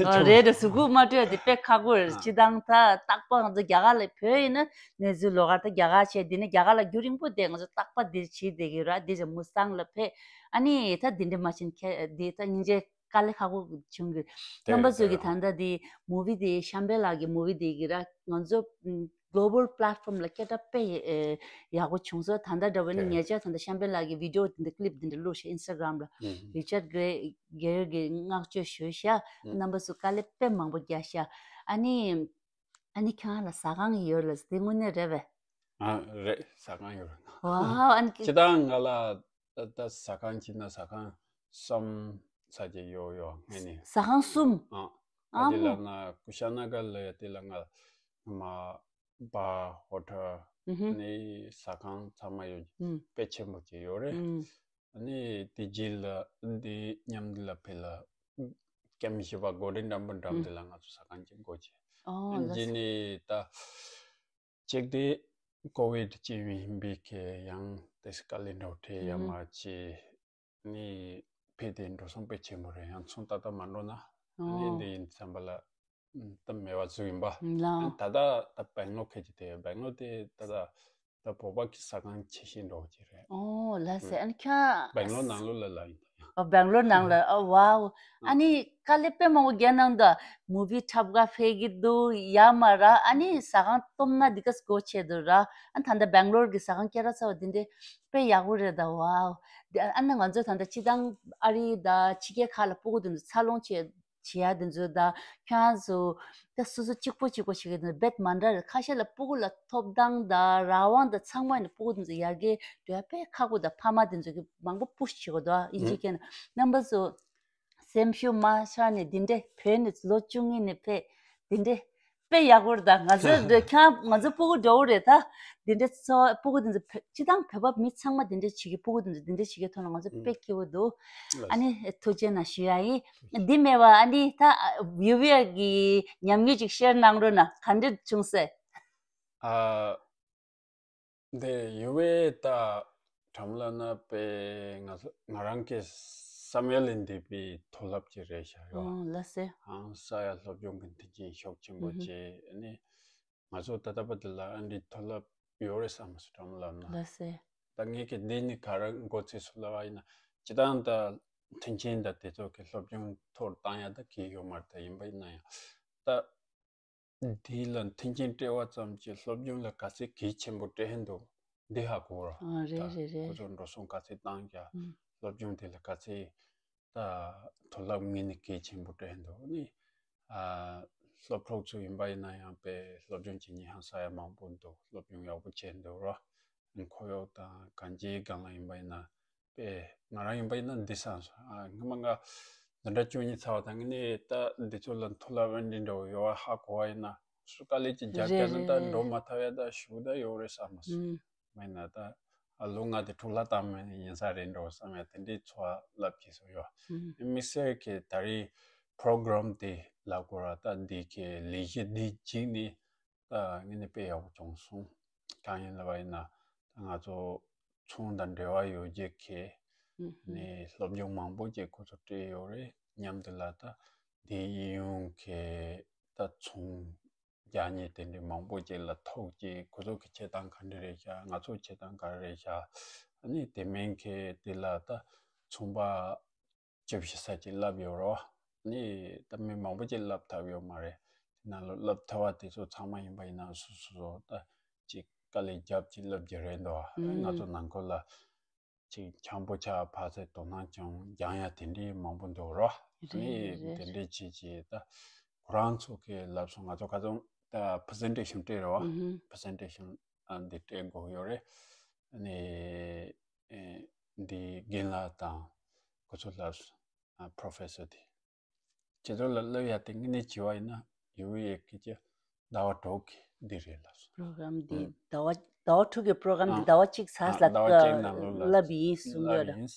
ཨ་རེད་རེད། གཟུགས་པོ་མ་སྤྲོད་དེ་དཔེ་ཁག་པོ་རེད། ཨ། སྤྱིར་བཏང་ད་རྟག་པར་ང་ཚོ་རྒྱ་གར་ལ་བོད་ཡིན་ན་གནས་ཚུལ་ལོགས་ཀ་ད་རྒྱ་གར་བྱས། དེ་ནས་རྒྱ་གར་ལ་རྒྱུན་རིང་པོ་བསྡད། ང་ཚོ་རྟག་པར་འདིར་བྱེད་བསྡད་ཀྱི་ར། འདི་ཚོ་མུ་སྟང་ལ་ཕེབས། ཨ་ནི་ད་འདི་འདྲ་མ་བྱིན་ཁ་འདི་ད་སྙིང་རྗེ་དཀའ་ལས་ཁག་པོ་བྱུང་གི། དེ་རྣམ་པ་རེད། ཚོས་ཀྱི་དེ་ད་ལྟ་འདི་མུ་བི་དེ་ཤམ་བྷེ་ལགས་ཀྱི་མུ་བི་དེ་གི་ར་ང་ཚོ་global platform ལ་སྐད་གྲགས་དཔེ་ཨེ་ཡག་པོ་བྱུང་སོང་། ད་ལྟ་འདྲ་བོ་ནི་དེ་ཉེ་ཆར་ད་ལྟ་ཤམ་བྷེ་ལགས་ཀྱི་བི་ཌི་ཡོ་དེ་འདྲ་ཀི་ལིབ་དེ་འདྲ་བླུགས་ཤག་ཨིན་སི་ཊ་གྷ་རམ་ལ། ཨུམ། རི་ཅར་གྷེ་གྷེ་ཡར་གྱིས་བསྔགས་བརྗོད་ཞུས་ཤག་ཨུམ། རྣམ་པ་ཚོ་དཀའ་ལས་དཔེ་མང་པོ་རྒྱག་ཤག་ཨ་ནི་ཨ་ནི་ཁྱོད་ལ་ཟ་ཁང་ཡོད་ལ་དེ་དངོས་གནས་རེད་པས། ཨ་རེད། ཟ་ཁང་ཡོད་རེད། ཝའོ། ཨ་ནི་སྤྱིར་བཏང་ང་ལ་ད་ད་ཟ་ཁང་བྱས་ན་ཟ་ཁང་གསུམ་ཙམ་ཅིག་ཡོད་ཡོད་ངས་ནི། ཟ་ཁང་གསུམ། ཨ། ཨ་ཨ་ཅེ་མོ། ལ་ན་ཀུ་ཤ་ན་གར་ལ་ཡ་དེ་ལ་ང་མ་བ་ཧོ་ཊལ་ཨུ་ཧུ། ནི་ཟ་ཁང་ཚང་མ་ཡོད། ཨུ། དཔེ་ཆེན་པོ་ཅིག་ཡོད་རེད། ཨུ། ནི་དེ་རྗེས་ལ་འདི་མཉམ་འདི་ལ་ཕེབས་ལ་ཀེམ་བཞི་པ་གོ་ཌེན་ཊེམ་པལ་འགྲམ་ཨུ། དེ་ལ་ང་ཚོ་ཟ་ཁང་ཅིག་སྒོ་ཕྱེ། ཨོ་ཨ་ལ་རྗེས་ནི་ད་གཅིག་དེ་ཀོ་ཝིཌ་ཅན་ཡིན་པའི་ཁེ་ཡང་དེ་སི་དཀའ་ལས་འགྲོ་འཕྲད་ཡ་ཨུ་ཧུ། མ་ཅི། ནི་ཕེབས་དེ་འགྲོ་སོང་དཔེ་ཆེན་པོ་རེད། ཡང་ཚོང་ཏག་ཏག་མ་འགྲོ་ན། ཨ་ནི་ཨོ། འདི་ཡིན་བསམ་པ་ལ་ད་མེད་པ་ཚུགས་ཡིན་པ། ལ། ད་ད་ད་བེང་ལོར་ཁེ་ཅི་དེ་བེང་ལོར་དེ་ད་ད་ད་བོད་པ་གི་ཟ་ཁང་ཆེ་ཤོས་འགྲོ་གི་རེད། ཨོ་ལ་སེ། ཨ་ནི་ཁྱོད་བེང་ལོར་ནང་ལོགས་ལ་ལ་ཡིན་ད་ཡང་། ཨ་བེང་ལོར་ནང་ལ། ཨ་ཝའོ། ཨ་ཨ་ནི་དཀའ་ལས་དཔེ་མང་པོ་རྒྱག་གནང་འདུག་མུ་བི་འཁྲབ་ག་ཕེབས་ཀྱི་འདུག་ཡ་མ་ར། ཨ་ནི་ཟ་ཁང་སྟོབས་ན་འདི་ག་སྒོ་ཕྱེ་འདུག་ར། ཨ་ད་ལྟ་བེང་ལོར་གི་ཟ་ཁང་སྐད་གྲགས་ཚ་བ་འདི་འདྲའི་དཔེ་ཡག་པོ་རེད་ད། ཝའོ། འདི་ཨ་ནི་ང་ཚོ་ད་ལྟ་སྤྱིར་བཏང་ཨ་རི་ད་ཕྱི་རྒྱལ་ཁག་ལ་སྤུ་གུ་འདི་ཚོ་འཚར་ལོངས་བྱེད་བྱེད་ཡ་འདི་ཚོ་ད་ཁྱོད་རང་ཚོ་ད་སོ་སོ་གཅིག་པོ་གཅིག་པོ་བྱེད་ཀྱི་འདུག་རྦད་མ་འདྲ་རེད། ཁ་ཤས་ལ་སྤུ་གུ་ལ་ཐོབ་ཐང་ད་རང་དབང་ད་ཚང་མ་ཡིན་ན་སྤུ་གུ་འདི་ཚོ་ཡར་རྒྱས་འགྲོ་ཡ་དཔེ་ཁག་པོ། ད་ཕ་མ་འདི་ཚོ་གི་མང་པོ་པུ་ཤི་བྱེད་དགོས་འདུག་ཨིན་ཇི་སྐད་ནང་། རྣམ་པ་ཚོ་སེམས་ཤུགས་མ་ཆག་ནས་འདི་འདྲས་བོད་ནས་ལོ་བཅུ་གཉིས་ནས་ཕེབས་འདི་འདྲས་དཔེ་ཡག་པོ་རེད། ད་ང་ཚོ་འདི་ཁྱང་ང་ཚོ་སྤུ་གུ་འདྲ་བོ་རེད། ད་འདི་འདྲས་ཚོ་སྤུ་གུ་འདི་ཚོ་བོད་སྤྱི་བཏང་བོད་པ་མི་ཚང་མ་འདི་འདྲས་བྱེད་ཀྱི། སྤུ་གུ་འདི་ཚོ་འདི་འདྲས་བྱེད་ཀྱི་ཐོག་ལ་ང་ཚོ་དཔེ་སྐྱིད་པོ་འདུག་ཨ་ནི་ཐུགས་རྗེ་གནང་ཞུ་ཡ་ཡིན། འདི་མེད་པ་ཨ་ནི་ད་ཡུ་བི་ཨ་གི་ཉམས་མྱོང་ཅིག་ཤེར་གནང་རོགས་གནང་། ག་འདྲས་བྱུང་སེ། ཨ། འདི་ཡུ་བི་ད་དྲང་ལབ་ན་དཔེ་ང་ང་རང་གི་བསམ་ཡ་ལས་འདས་པའི་མཐོ་སློབ་ཅིག་རེད་ཤག་ཡོ། ཨོ་ལ་སེ། ཨང་ས་ཡ་སློབ་སྦྱོང་གི་མཐུན་རྐྱེན་ཤུགས་ཆེན་པོ་ཨུ་ཧུ། བྱས་ནི་ང་ཚོ་ད་ལྟ་བར་དུ་ལ་ཨ་འདྲའི་མཐོ་སློབ་ཡོད་རེད་བསམ་སོང་དྲང་ལབ་ན། ལ་སེ། ད་ངས་ཀྱི་འདི་ནི་ག་རེ་མགོ་ཚོས་སུ་ལབ་པ་ཡིན་ན་སྤྱི་བཏང་ད་མཐུན་རྐྱེན་ད་དེ་ཚོ་གི་སློབ་སྦྱོང་མཐོ་རུ་བཏང་ཡ་ད་གི་ཡོད་མ་རེད། ད་ཡིན་པ་ཡིན་ན་ཡང་ད། དེ་ལ་མཐུན་རྐྱེན་སྤྲད་པ་ཙམ་གྱིས་སློབ་སྦྱོང་ལ་ག་ཚད་གལ་ཆེན་པོ་སྤྲད་ཧེ་འདུག་འདི་ཧ་གོ་ར། ཨ་རེད་ད་རེད་རེད། ཁོ་ཚོ་འགྲོ་སོང་ག་ཚད་བཏང་ཀྱང་ཨུ། སློབ་སྦྱོང་དེ་ལ་ག་ཚད་ད་མཐོ་སློབ་ངོས་ནས་གལ་ཆེན་པོ་སྤྲད་ཧེ་འདུག་ནི་ཨ་སློབ་གྲོགས་ཚོ་ཡིན་པ་ཡིན་ན་ཡང་དཔེ་སློབ་སྦྱོང་བྱེད་མཁན་ཧང་སང་ཡ་མང་པོ་འདུག་སློབ་སྦྱོང་ཡག་པོ་བྱས་འདུག་ར། ཁོར་ཡུག་དང་གང་ཅིའི་སྒང་ལ་ཡིན་པ་ཡིན་ན། པས་ང་རང་ཡིན་པ་ཡིན་ན་འདི་བསམ་སོང་། ཨ་སྔོན་མ་ང་འཛིན་གྲྭ་བཅུ་གཉིས་ཚར་བ་དང་ནི་ད་འདི་ཚོ་ལ་མཐོ་སློབ་འདི་འདྲ་བོ་ཡོད་པ་ཧ་གོ་བ་ཡིན་ན་སུ་དཀའ་ལས་ཅིག་རྒྱབ་རྒྱབ་ན་ད་འགྲོ་མ་ཐུབ་ཡ་ད་ཞུ་ད་ཡོད་རེད་བསམ་སོང་། མ་ཡིན་ན་ད་ཨ་ལོ་ལྔ་དེ་དྲུག་ལྷག་བཏང་མེད་ཡིན་ས་རེད་འགྲོ་བསམ་ཡ་དེ་འདྲའི་ཚོར་བ་ལབ་ཀྱི་སོ་ཡོད། དམིགས་བསལ་གྱི་ད་རེས་པོ་རོ་གྷ་རམ་དེ་ལབ་དགོས་ར། ད་འདི་གི་ལས་གཞི་འདི་གཅིག་ནི། ད་ངས་ནི་དཔེ་ཡག་པོ་བྱུང་སོང་། གང་ཡིན་ལབ་པ་ཡིན་ན་ད་ང་ཚོ་ཚོང་དང་འབྲེལ་བ་ཡོད་རྒྱུ་གི་ནི་སློབ་སྦྱོང་མང་པོ་ཅིག་ཁོ་ཚོ་སྤྲད་ཡོད་རེད། མཉམ་དུ་ལ་ད་དེ་ཡིན་ཡོང་གི་ད་ཚོང་ རྒྱག་མཁན་དེ་འདྲའི་མང་པོ་ཅིག་ལ་ཐུག་ཅིག་ཁོ་ཚོ་གི་བྱེད་སྟངས་ག་འདྲ་རེད་ཤག་ང་ཚོ་བྱེད་སྟངས་ག་རེ་རེད་ཤག་ཨ་ནི་དེ་མིན་གི་དེ་ལ་ད་མཚུངས་པ་ཅིག་ཞིག་ས་ཅིག་བསླབ་ཡོད་རོ། ཨ་ནི་ད་མི་མང་པོ་ཅིག་བསླབ་ཐུབ་ཡོད་མ་རེད། དེ་ནང་ལ་བསླབ་ཐུབ་པ་དེ་ཚོ་ཚང་མ་ཡིན་པ་ཡིན་ན་སོ་སོ་སོ་ད་ཅིག་དཀའ་ལས་རྒྱབ་ཅིག་བསླབ་རྒྱུ་རེད་འདུག་ཨ་ནི་ང་ཚོ་ནང་ཁུལ་ལ་ཅིག་འཆམ་པོ་ཆགས་ཕར་ཚུར་དོ་སྣང་ཅུང་སྦྱང་ཡ་དེ་འདྲའི་མང་པོ་འདུག་རོ། རེད་ནི་རེད་དེ་རེད། འདྲའི་བྱེད་ཀྱི་ད་ཁོ་རང་ཚོ་གི་ལབ་སོང་། ང་ཚོ་ཁ་ཚོན་ད་presentation་སྤྲད་རེད་བ། ཨུ་ཧུམ། presentation་ཨ་འདི་སྤྲད་དགོས་ཡོད་རེད། ནི་ཨེ་འདི་རྒན་ལགས་དང་ཁོ་ཚོ་ལབ་སོང་ཨ་professor་དེ། ཁྱེད་ཚོ་ལ་སློབ་ཡ་དེ་དངོས་གནས་བྱས་པ་ཡིན་ན་ཡུ་ཝི་ཨེ་ཁི་ཅི་ཟླ་བ་དྲུག་གི་འདི་རེད་ལབ་སོང་། པྲོ་གྷ་རམ་འདི་ཨང་ཟླ་བ་ཟླ་བ་དྲུག་གི་པྲོ་གྷ་རམ་འདི་ཨང་ཟླ་བ་གཅིག་ཚར་ཨང་ལ་ཟླ་བ་གཅིག་ནང་ལོགས་ལ་བསླབ་ཡིན་གསུང་ཡོད་ར། ཡིན།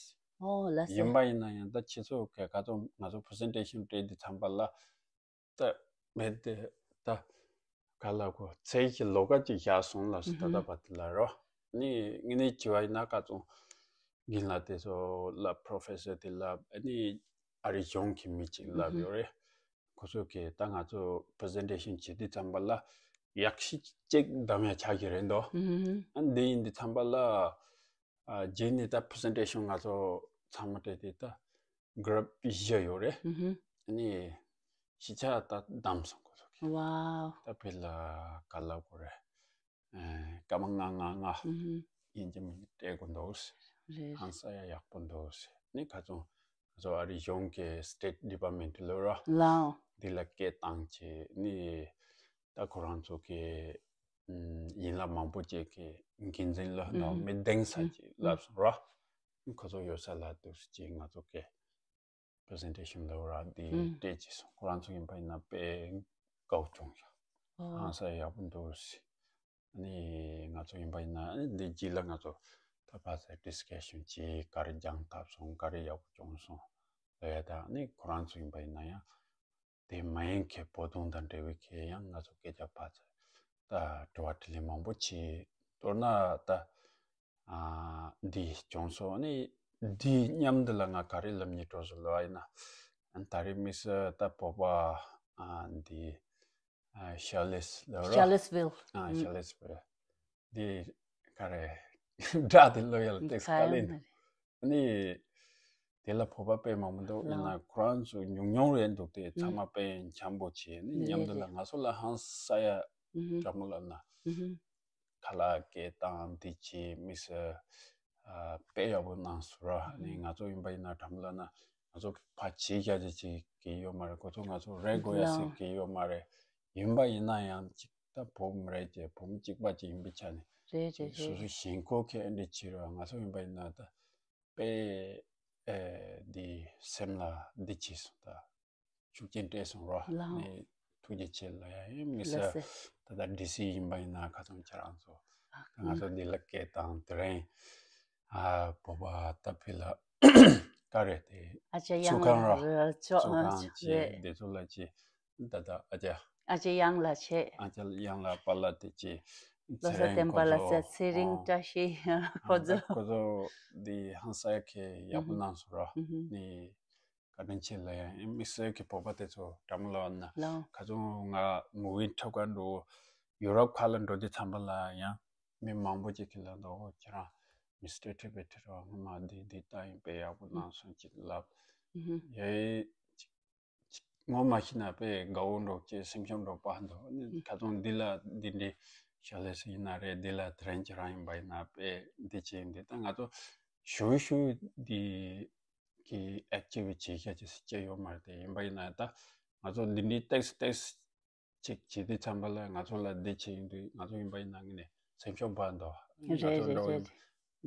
ཨོ་ལ་ཡིན་སེ། པ་ཡིན་ན་ཡང་ད་ཁྱེད་ཚོ་ག་ག་ཚོད་ང་ཚོ་presentation་སྤྲད་དུས་ཙམ་པ་ལ་ད་མེད་དེ་ད་ག་ལ་གོ་ཚེ་གི་ལོ་ག་ཅིག་བཞག་སོང་ལབ་སོང་། ད་ལྟ་བར་དུ་ལ་རོ། ནི་དངོས་གནས་བྱས་པ་ཡིན་ན་ག་ཚོད་རྒན་ལགས་དེ་ཚོ་ལ་professor་དེ་ལ་ནི་ཨ་རི་གཞུང་གི་མི་གཅིག་ལབ་ཡོད་རེད། ཁོ་ཚོ་གིས་ད་ང་ཚོ་presentation་བྱེད་དུས་ཙམ་པ་ལ་ཡག་ཤོས་གཅིག་གདམ་ཡ་ཆགས་ཀྱི་རེད་འདུག་ཨ་འདི་ཡིན་དུས་ཙམ་པ་ལ་ཨ་རྗེས་ནས་ད་presentation་ང་ཚོ་ཚང་མ་སྤྲད་དེ་ད་group་བཞི་ཡོད་རེད། ཨ་ནི་གཞིས་ཆགས་ད་བདམས་སོང་ཁོ་ཚོ་གིས། ཝའོ། ད་དཔེ་ལ་ག་ལ་གོ་རེད། ཨེ་སྐར་མ་ལྔ་ལྔ་ལྔ་ཨུ་ཧུམ། ཡིན་གཅིག་མིན་གཅིག་སྤྲད་དགོས་འདུག་རེད། ཧང་སང་ཡ་ཡག་པོ་འདུག་ནི་ཁ་ཚོན་ང་ཚོ་ཨ་རི་གཞུང་གི་State Department་ལོ་ར་ལའོ། འདི་ལ་སྐད་བཏང་བྱས་ནི་ད་ཁོ་རང་ཚོ་གི་ཨམ་ཡན་ལག་མང་པོ་ཅིག་གི་འགན་འཛིན་ལ་ཨུ་ནང་ཧུམ། མི་གདེང་ས་ཅིག་ལབ་སོང་ར། ཁོ་ཚོ་ཡོད་ས་ལ་འདུག་ཅིག་ང་ཚོ་གི་presentation་ལབ་ར་འདི་ཨུམ། སྤྲད་ཅིག་སོང་། ཁོ་རང་ཚོ་ཡིན་པ་ཡིན་ན་དཔེ་དགའ་བོ་བྱུང་ཤག་ཨོ། ཧང་སང་ཡག་པོ་འདུག་ཟེར། ཨ་ནི་ང་ཚོ་ཡིན་པ་ཡིན་ན་ཨ་ནི་འདི་རྗེས་ལ་ང་ཚོ་ད་ཕར་ཚུར་discussion་བྱས་ག་རེ་སྦྱང་ཐུབ་སོང་ག་རེ་ཡག་པོ་བྱུང་སོང་ལབ་ཡ་ད་ཨ་ནི་ཁོ་རང་ཚོ་ཡིན་པ་ཡིན་ན་ཡང་དེ་མ་ཡིན་གྱི་བོད་དོན་དང་འབྲེལ་བའི་གི་ཡང་ང་ཚོ་སྐད་ཆ་ཕར་ཚུར་ད་དྲི་བ་དྲིས་ལན་མང་པོ་བྱས། མདོར་ན་ད་ཨ་འདི་བྱུང་སོང་། ཨ་ནི་འདི་མཉམ་དུ་ལ་ང་ག་རེ་ལབ་སྙིང་འདོད་སོང་ལབ་པ་ཡིན་ན་ད་རེས་དམིགས་བསལ་ད་བོད་པ་ཨ་འདི་ཨ་Charlottesville་ལབ་རོ། Charlottesville། ཨ་ཨུམ། Charlottesville། འདི་ག་རེ་སྒྲ་དེ་ལབ་ཡ་ལ་ཏོག་ཙམ་དཀའ་ལས་འདུག་ཨ་ནི་དེ་ལ་བོད་པ་དཔེ་མང་པོ་འདུག་ཡིན་ན་ལའོ། ཁོ་རང་ཚོ་ཉུང་ཉུང་རེད་འདུག་སྟེ་ཚང་མ་དཔེ་འཆམ་པོ་བྱས་ནི་མཉམ་དུ་ལ་ང་ཚོ་ལ་ཧང་སང་ཡ་འདྲ་མོ་ལབ་ན་ཁ་ལག་སྐད་བཏང་འདི་བྱས་དམིགས་བསལ་དཔེ་ཡག་པོ་གནང་སོང་ར། ནི་ང་ཚོ་ཡིན་པ་ཡིན་ན་འདྲ་མོ་ལབ་ན་ང་ཚོ་ཕར་བྱས་རྒྱ་ཆེ་ཅིག་གི་ཡོད་མ་རེད། ཁོ་ཚོ་ང་ཚོ་རེད་དགོས་ཡ་ཟེར་གི་ཡོད་མ་རེད། ཡིན་པ་ཡིན་ན་ཡང་ཅིག་ད་བོད་མི་རེད་ཅེས་བོད་མི་གཅིག་པ་ཅིག་ཡིན་པའི་ཆ་ནས་རེད་རེད་རེད། སོ་སོའི་ཞེན་ཁོག་གི་ཨེ་འདྲ་བྱེད་རོགས། ང་ཚོ་ཡིན་པ་ཡིན་ན་ད་དཔེ་ཨེ་འདི་སེམས་ལ་འདི་བྱས་སོང་། ད་ཤུགས་རྐྱེན་སྤྲད་སོང་རོགས། ལའོ། ནས་ཐུགས་རྗེ་ཆེ་ལ་ཡ་ཡིན་མི་ལ་ཟེར། སེ། ད་ད་ཌི་སི་ཡིན་པ་ཡིན་ན་ཁ་ཚང་ཁྱེད་རང་ཚོ་ད་ང་ཚོ་འདི་ལ་སྐད་བཏང་དེ་རིང་ཨ་བོད་པ་ད་ཕི་ལ་ཀ་རེད་དེ་ཨ་ཅེ་ཚུགས་ཁང་རོགས། ཚུགས་ཁང་ཅེས་འདི་ཚོ་ལ་ཅེས། ད་ལྟ་ཨ་ཅག་ཨ་ཅེ་གཡང་ལགས་བྱས། ཨ་ཅག་གཡང་ལགས་པཱ་ལགས་དེ་ཅེ། ལོ་ཙཱ་བསྟན་པ་ལགས་ཚེ་རིང་བཀྲ་ཤིས་ཁོ་ཚོ། ཁོ་ཚོ་འདི་ཧང་སང་གི་ཡག་པོ་གནང་སོང་ར། ནི་བཀའ་དྲིན་ཆེ་ལ་ཡང་དམིགས་བསལ་གྱི་བོད་པ་དེ་ཚོ་འདྲ་མོ་ལབ་ན་ཁ་ཚོང་ང་མུ་ཝི་འཁྲབ་ག་འགྲོ་ཡུ་རོབ་ཁག་ལ་འགྲོ་དུས་ཙམ་པ་ལ་ཡང་མི་མང་པོ་ཅིག་གིས་ལབ་འདུག་ཁྱེད་རང་མི་སི་ཊར་ཊི་བི་ཊི་ར་སྔོན་མ་འདི་འདི་ལྟ་ཡིན་པས་ཡག་པོ་གནང་སོང་ཅིག་ལབ། ཡ་ཡི་ངོ་མ་ཤེས་ན་དཔེ་དགའ་བོ་འདྲ་བོ་ཅིག་སེམས་ཤུགས་འདྲ་བོ་སྤར་འདུག་ནི་ཁ་ཚོང་འདི་ལ་འདི་འདྲའི་ཤ་ལས་སུ་ཡིན་ན་རེད། འདི་ལ་དེ་རིང་ཁྱེད་རང་ཡིན་པ་ཡིན་ན་དཔེ་འདི་བྱས་འདི་ད་ང་ཚོ་ཞུ་ཞུ་འདི་གི་ཨེག་ཊི་བི་བྱེད་ཤ་ཅིག་སུ་སྐྱེ་ཡོད་མ་རེད་དེ། ཡིན་པ་ཡིན་ན་ད་ང་ཚོ་འདི་འདྲའི་ཏེག་སི་ཏེག་སི་ཅིག་བྱེད་དུས་ཙམ་པ་ལ་ང་ཚོ་ལ་འདི་བྱེད་ཡིན་དུས་ང་ཚོ་ཡིན་པ་ཡིན་ན་ངས་ནས་སེམས་ཤུགས་སྤར་འདུག་ང་རེད་ཚོ་རེད་འགྲོ་རེད།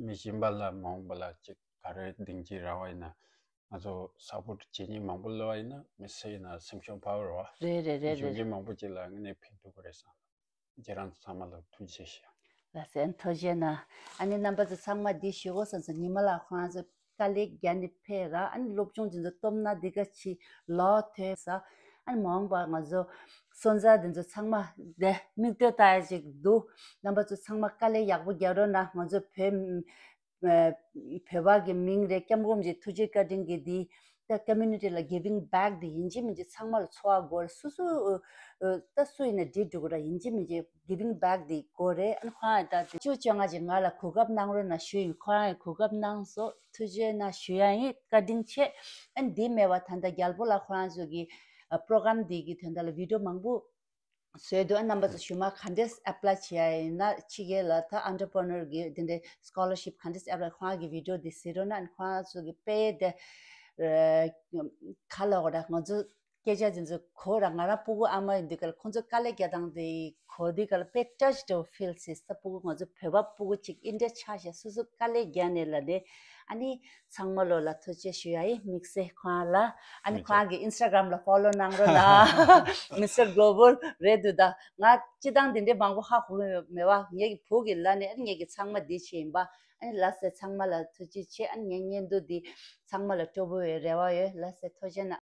མི་གཞན་པ་ལ་མ་འོངས་པ་ལ་ཅིག་ག་རེ་སྡིངས་ཀྱི་ར་བ་ཡིན་ན་ང་ཚོ་སབ་པོར་ཊི་བྱེད་མཁན་མང་པོ་སླེབས་པ་ཡིན་ན་མི་སེ་ཡིན་ན་སེམས་ཤུགས་འཕར་བ་རེད་བ། རེད་རེད་རེད་གཞོན་རེད། སྐྱེས་མང་པོ་ཅིག་ལ་དངོས་གནས་ཕན་ཐོགས་ཀྱི་རེད་བསམ། ཁྱེད་རང་ཚོ་ཚང་མ་ལ་ཐུགས་རྗེ་ཆེ་ཞུ། ལགས་སོ། ཐུགས་རྗེ་གནང་། ཨ་ནི་རྣམ་པ་ཚོ་ཚང་མ་འདི་ཞུ་དགོས་བསམ་སོང་། ཉི་མ་ལ་ཁོང་ཚོ་དཀའ་ལས་བརྒྱབ་ནས་ཕེབས་ར། ཨ་ནི་སློབ་སྦྱོང་འདི་ཚོ་སྟོབས་ན་འདི་ག་ཅིག་ལོག་ཐོན་ས། ཨ་ནི་མ་འོངས་པ་ང་ཚོ་སོན་རྩ་འདི་ཚོ་ཚང་མ་དེ་མིག་ལྟོས་ལྟ་ཡ་ཅིག་འདུག་རྣམ་པ་ཚོ་ཚང་མ་དཀའ་ལས་ཡག་པོ་རྒྱག་རོགས་གནང་། ང་ཚོ་བོད་ བོད་པ་གི་མིང་རེད། སྐྱབས་མགོན་རིན་པོ་ཆེ་ཐུགས་རྗེ་བཀའ་དྲིན་གྱིས་འདི་ད་community་ལ་giving back དེ་ཡིན་གཅིག་མིན་གཅིག་ཚང་མ་ལ་ཚོར་བ་དགོས་རེད། སུ་སུ་ད་སུ་ཡིན་ན་འགྲིག་འགྲོ་གི་ར། ཡིན་གཅིག་མིན་གཅིག་giving back དེ་དགོས་རེད། ཨ་ནི་ཁོ་རང་ད་བཅུ་བཅོ་ལྔ་ཅིག་ང་ལ་གོ་སྐབས་གནང་རོགས་གནང་ཞུ་ཡིན། ཁོ་རང་ཡང་གོ་སྐབས་གནང་སོང་། ཐུགས་རྗེ་གནང་ཞུ་ཡ་ཡིན། བཀའ་དྲིན་ཆེ། ཨ་ནི་འདི་མེད་པ་ད་ལྟ་རྒྱལ་པོ་ལགས་ཁོ་རང་ཚོ་གི་program འདི་གི་དོན་དག་ལ་video མང་པོ་བཟོས་འདུག་ཨ་རྣམ་པ་ཚོ་ཞུ་མ་ག་འདྲས་apply བྱེད་ཡ་ཡིན་ན་ཕྱི་རྒྱལ་ལ་ད་entrepreneur གི་དེ་འདྲའི་scholarship ག་འདྲས་apply ཁོ་རང་གི་video འདི་གཟིགས་རོགས་གནང་། ཁོ་རང་ཚོ་གི་དཔེ་དེ་ག་ལ་འོ་ད་ང་ཚོ་སྐད་ཆ་འདི་ཚོ་གོ་ར། ང་རང་སྤུ་གུ་ཨ་མ་ཡིན་དུས་ག་ལ་ཁོང་ཚོ་དཀའ་ལས་རྒྱག་སྟངས་དེ་གོ་དུས་ག་ལ་དཔེ་touch to feel བྱས། ད་སྤུ་གུ་ང་ཚོ་བོད་པ་སྤུ་གུ་གཅིག་འདི་འདྲ་ཆགས་ཤག་སོ་སོ་དཀའ་ལས་རྒྱག་ནས་ལ་ནས། ཨ་ནི་ཚང་མ་ལོ་ལ་ཐུགས་རྗེ་ཞུ་ཡ་ཡིན། དམིགས་བསལ་ཁོང་ལ། ཨ་ནི་ཁོང་གི་Instagram ལ་follow གནང་རོགས་གནང་། Mister Global རེད་འདུག་ད་ང་སྤྱི་བཏང་འདི་འདྲའི་མང་པོ་ཧ་གོ་གི་མེད་པ། ངེད་ཀྱི་བུ་གི་ལ་ནས་ཨ་ནི་ངེད་ཀྱི་ཚང་མ་འདི་བྱེད་ཡིན་པ། ཨ་ནི་ལ་སེ་ཚང་མ་ལ་ཐུགས་རྗེ་ཆེ། ཨ་ནི་ངའི་བརྙན་ཐུང་འདི་ཚང་མ་ལ་སྤྲོ་པོ་ཡོད་རེ་བ་ཡོད། ལ་སེ་ཐུགས་རྗེ་གནང་།